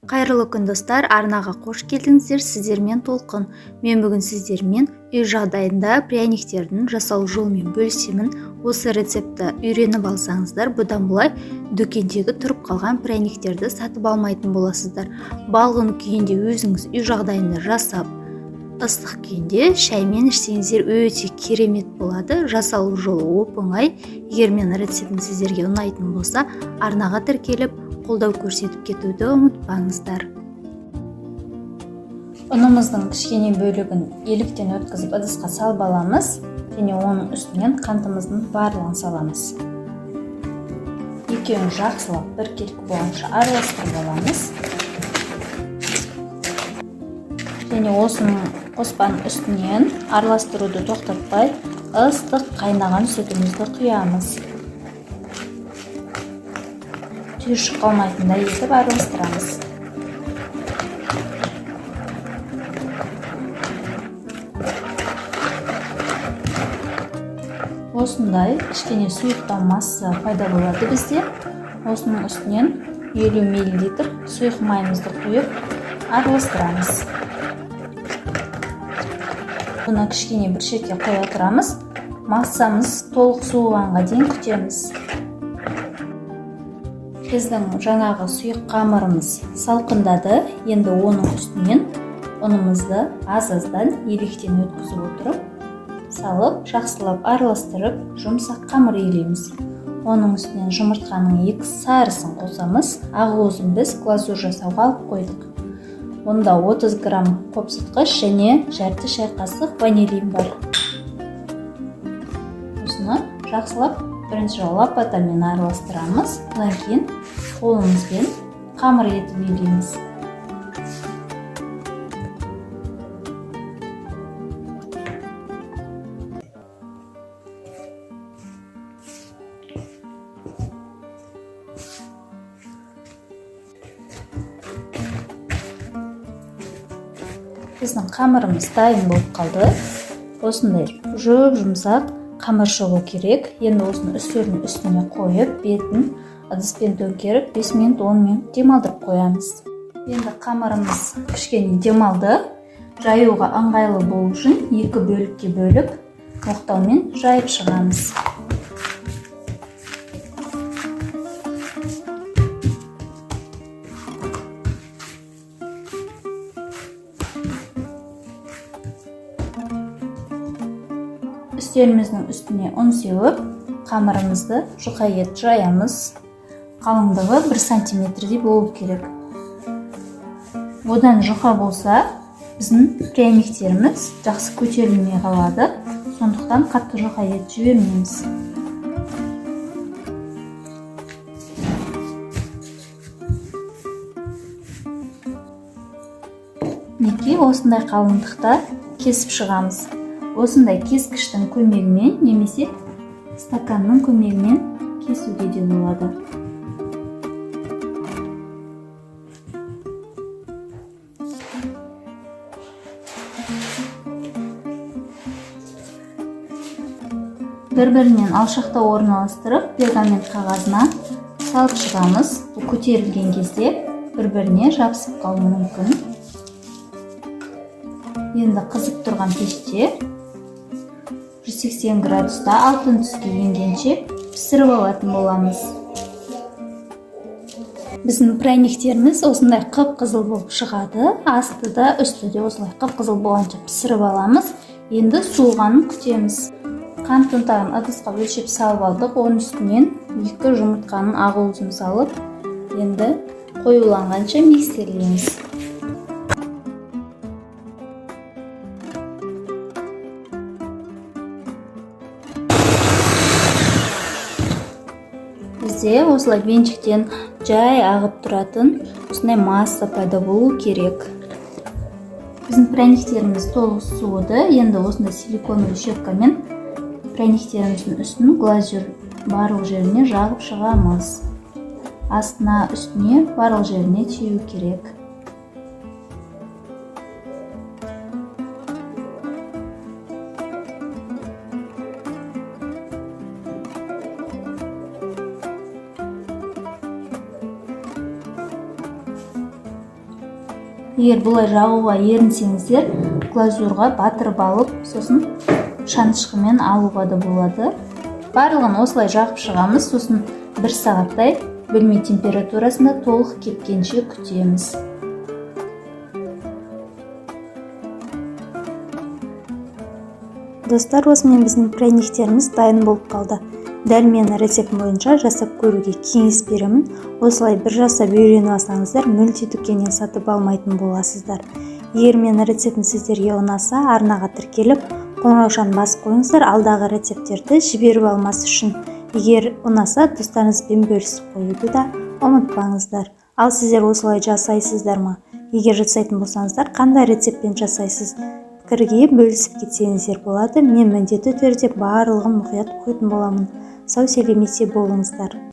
Қайырлы күн, достар! Арнаға қош келдіңіздер. Сіздермен Толқын. Мен бүгін сіздермен үй жағдайында пряниктердің жасалу жолымен бөлісемін. Осы рецептті үйреніп алсаңыздар, бұдан былай дүкендегі тұрып қалған пряниктерді сатып алмайтын боласыздар. Балғын күйінде өзіңіз үй жағдайында жасап, ыстық күйінде шаймен ішсеңіздер, өте керемет болады. Жасалу жолы оп оңай. Егер менің рецептім сіздерге ұнайтын болса, арнаға тіркеліп, қолдау көрсетіп кетуді ұмытпаңыздар. Ұнымыздың кішкене бөлігін електен өткізіп, ыдысқа салып аламыз және оның үстінен қантымыздың барлығын саламыз. Екеуін жақсылап біркелкі болғанша араластырып аламыз және осының қоспаның үстінен араластыруды тоқтатпай, ыстық қайнаған сүтімізді құямыз. Түйіршік қалмайтындай етіп араластырамыз. Осындай кішкене сұйықтау масса пайда болады бізде. Осының үстінен 50 миллилитр сұйық майымызды құйып, араластырамыз. Бұны кішкене бір шетке қоя тұрамыз. Массамыз толық суығанға дейін күтеміз. Біздің жаңағы сұйық қамырымыз салқындады. Енді оның үстінен ұнымызды аз-аздан електен өткізіп отырып салып, жақсылап араластырып, жұмсақ қамыр илейміз. Оның үстінен жұмыртқаның екі сарысын қосамыз. Ақуызын біз глазурь жасауға алып қойдық. Онда 30 грамм қопсытқыш және жарты шай қасық ванилин бар. Осыны жақсылап бірінші лопатамен араластырамыз, одан кейін қолымызбен қамыр етіп илейміз. Біздің қамырымыз дайын болып қалды. Осындай жұп жұмсақ қамыр шығу керек. Енді осыны үстелдің үстіне қойып, бетін ыдыспен төңкеріп, 5 минут, 10 минут демалдырып қоямыз. Енді қамырымыз кішкене демалды. Жаюға ыңғайлы болу үшін екі бөлікке бөліп, оқтаумен жайып шығамыз. Үстеліміздің үстіне ұн сеуіп, қамырымызды жұқа етіп жаямыз. Қалыңдығы 1 сантиметрдей болу керек. Одан жұқа болса, біздің пряниктеріміз жақсы көтерілмей қалады, сондықтан қатты жұқа етіп жібермейміз. Мінекей, осындай қалыңдықта кесіп шығамыз. Осындай кескіштің көмегімен немесе стаканның көмегімен кесуге де болады. Бір бірінен алшақтау орналастырып, пергамент қағазына салып шығамыз. Бұл көтерілген кезде бір біріне жабысып қалуы мүмкін. Енді қызып тұрған пеште 180 градуста алтын түске енгенше пісіріп алатын боламыз. Біздің пряниктеріміз осындай қып қызыл болып шығады. Асты да, үсті де осылай қып қызыл болғанша пісіріп аламыз. Енді суығанын күтеміз. Қант ұнтағын ыдысқа өлшеп салып алдық. Оның үстінен екі жұмыртқаның ақуызын салып, енді қоюланғанша миксерлейміз. Бізде осылай венчиктен жай ағып тұратын осындай масса пайда болу керек. Біздің пряниктеріміз толық суыды. Енді осындай силиконовый щеткамен пряниктеріміздің үстін глазурь барлық жеріне жағып шығамыз. Астына, үстіне, барлық жеріне тию керек. Егер бұлай жағуға ерінсеңіздер, глазурға батырып алып, сосын шанышқымен алуға да болады. Барлығын осылай жағып шығамыз, сосын 1 сағаттай бөлме температурасында толық кепкенше күтеміз. Достар, осымен біздің пряниктеріміз дайын болып қалды. Дәл менің рецептім бойынша жасап көруге кеңес беремін. Осылай бір жасап үйреніп алсаңыздар, мүлде дүкеннен сатып алмайтын боласыздар. Егер менің рецептім сіздерге ұнаса, арнаға тіркеліп, қоңыраушаны басып қойыңыздар, алдағы рецепттерді жіберіп алмас үшін. Егер ұнаса, достарыңызбен бөлісіп қоюды да ұмытпаңыздар. Ал сіздер осылай жасайсыздар ма? Егер жасайтын болсаңыздар, қандай рецептпен жасайсыз? Пікірге бөлісіп кетсеңіздер болады. Мен міндетті түрде барлығын мұқият оқитын боламын. Сау сәлеметте болыңыздар.